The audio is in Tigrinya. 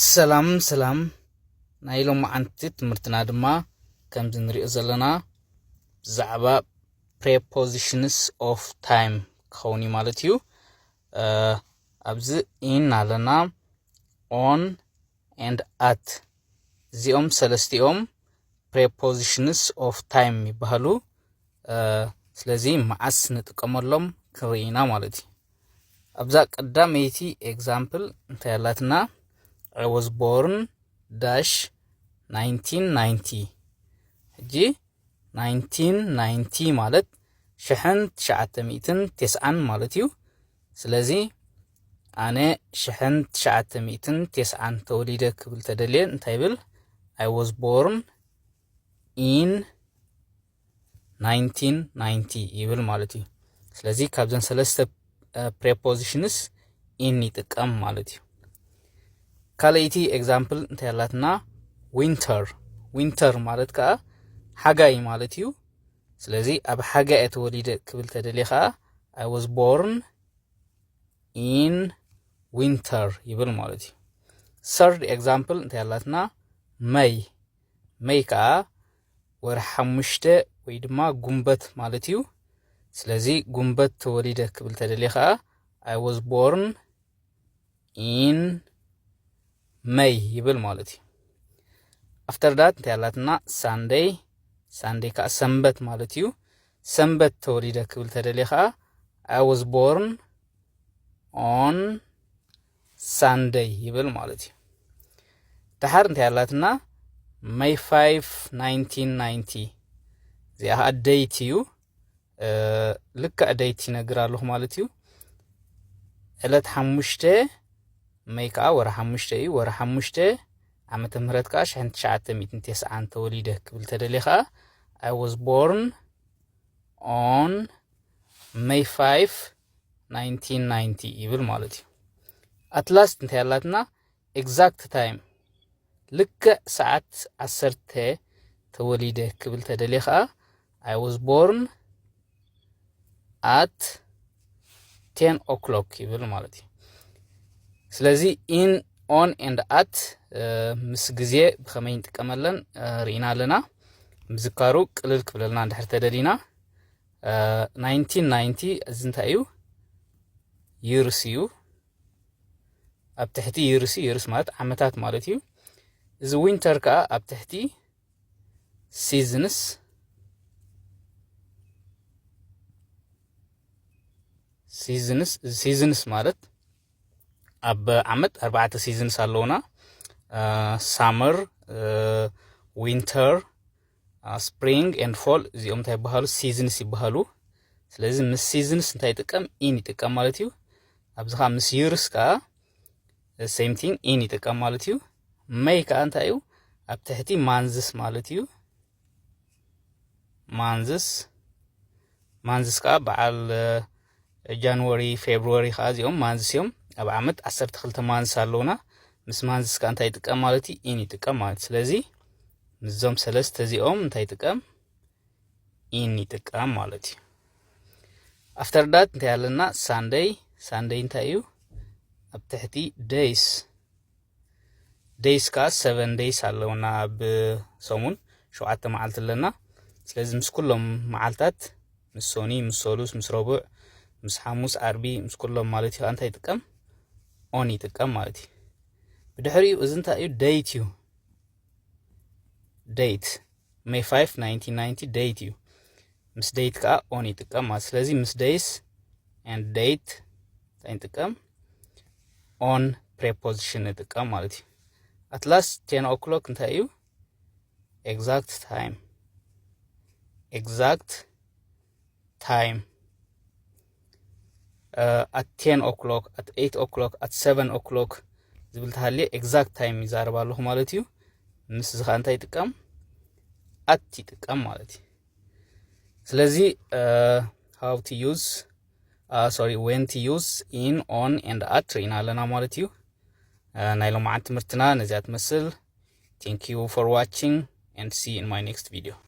ሰላም ሰላም። ናይ ሎማዓንቲ ትምህርትና ድማ ከምዚ ንሪኦ ዘለና ብዛዕባ prepositions of time ክኸውን እዩ ማለት እዩ። ኣብዚ in ኣለና፣ on and at፣ እዚኦም ሰለስቲኦም prepositions of time ይበሃሉ። ስለዚ መዓስ ንጥቀመሎም ክንርኢ ኢና ማለት እዩ። ኣብዛ ቀዳመይቲ example እንታይ ኣላትና? I was born dash nineteen ninety። ሕጂ nineteen ninety ማለት ሽሕን ትሽዓተ ሚእትን ተስዓን ማለት እዩ። ስለዚ ኣነ ሽሕን ትሽዓተ ሚእትን ተስዓን ተወሊደ ክብል ተደልየ እንታይ ይብል? I was born in nineteen ninety ይብል ማለት እዩ። ስለዚ ካብዘን ሰለስተ prepositions in ይጥቀም ማለት እዩ። ካልኣይቲ example እንታይ ኣላትና? Winter። Winter ማለት ከዓ ሓጋይ ማለት እዩ። ስለዚ ኣብ ሓጋይ እየ ተወሊደ ክብል ተደልየ ከዓ I was born in winter ይብል ማለት እዩ። Third example እንታይ ኣላትና? May። May ከዓ ወርሒ ሓሙሽተ ወይ ድማ ጉንበት ማለት እዩ። ስለዚ ጉንበት ተወሊደ ክብል ተደልየ ከዓ I was born in May ይብል ማለት እዩ። After that እንታይ ኣላትና? Sunday። Sunday ከዓ ሰንበት ማለት እዩ። ሰንበት ተወሊደ ክብል ተደልየ ከዓ I was born on Sunday ይብል ማለት እዩ። ደሓር እንታይ ኣላትና? May five nineteen ninety። እዚኣ ከዓ date እዩ። ልክዕ date ይነግር ኣለኹ ማለት እዩ። ዕለት ሓሙሽተ፣ May ከዓ ወርሒ ሓሙሽተ እዩ። ወርሒ ሓሙሽተ ዓመተ ምህረት ከዓ ሽሕን ትሽዓተ ሚእትን ተስዓን ተወሊደ ክብል ተደልየ ከዓ I was born on May five nineteen ninety ይብል ማለት እዩ። At last እንታይ ኣላትና? Exact time፣ ልክዕ ሰዓት ዓሰርተ ተወሊደ ክብል ተደልየ ከዓ I was born at ten o'clock ይብል ማለት እዩ። ስለዚ in, on and at ምስ ግዜ ብኸመይ ንጥቀመለን ርኢና ኣለና። ምዝካሩ ቅልል ክብለልና እንድሕር ተደሊና፣ nineteen ninety እዚ እንታይ እዩ? Years እዩ። ኣብ ትሕቲ years፣ years ማለት ዓመታት ማለት እዩ። እዚ winter ከዓ ኣብ ትሕቲ seasons፣ seasons፣ seasons ማለት ኣብ ዓመት ኣርባዕተ seasons ኣለውና። Summer፣ winter፣ spring and fall፣ እዚኦም እንታይ ይበሃሉ? Seasons ይበሃሉ። ስለዚ ምስ seasons እንታይ ይጥቀም? In ይጥቀም ማለት እዩ። ኣብዚ ከዓ ምስ years ከዓ same thing፣ in ይጥቀም ማለት እዩ። May ከዓ እንታይ እዩ? ኣብ ትሕቲ months ማለት እዩ። Months፣ months ከዓ በዓል January፣ February ከዓ እዚኦም months እዮም። ኣብ ዓመት ዓሰርተ ክልተ months ኣለውና። ምስ months ከዓ እንታይ ይጥቀም ማለት እዩ? In ይጥቀም ማለት። ስለዚ ምስዞም ሰለስተ እዚኦም እንታይ ይጥቀም? In ይጥቀም ማለት እዩ። After that እንታይ ኣለና? Sunday። Sunday እንታይ እዩ? ኣብ ትሕቲ days፣ days ከዓ seven days ኣለውና። ኣብ ሰሙን ሸውዓተ መዓልቲ ኣለና። ስለዚ ምስ ኩሎም መዓልታት፣ ምስ ሶኒ፣ ምስ ሰሉስ፣ ምስ ረቡዕ፣ ምስ ሓሙስ፣ ዓርቢ፣ ምስ ኩሎም ማለት እዩ። እንታይ ይጥቀም? On ይጥቀም ማለት እዩ። ብድሕሪኡ እዚ እንታይ እዩ? Date እዩ። Date፣ May five nineteen ninety date እዩ። ምስ date ከዓ on ይጥቀም ማለት። ስለዚ ምስ days and date እንታይ ንጥቀም? On preposition ንጥቀም ማለት እዩ። At last ten o'clock እንታይ እዩ? Exact time። Exact time። At ten o'clock፣ at eight o'clock፣ at seven o'clock ዝብል ተሃልየ exact time ይዛረብ ኣለኹ ማለት እዩ። ምስ እዚ ከዓ እንታይ ይጥቀም? At ይጥቀም ማለት እዩ። ስለዚ how to use፣ sorry፣ when to use in, on and at ርኢና ኣለና ማለት እዩ። ናይ ሎማዓንቲ ትምህርትና ነዚኣ ትመስል። Thank you for watching and see you in my next video።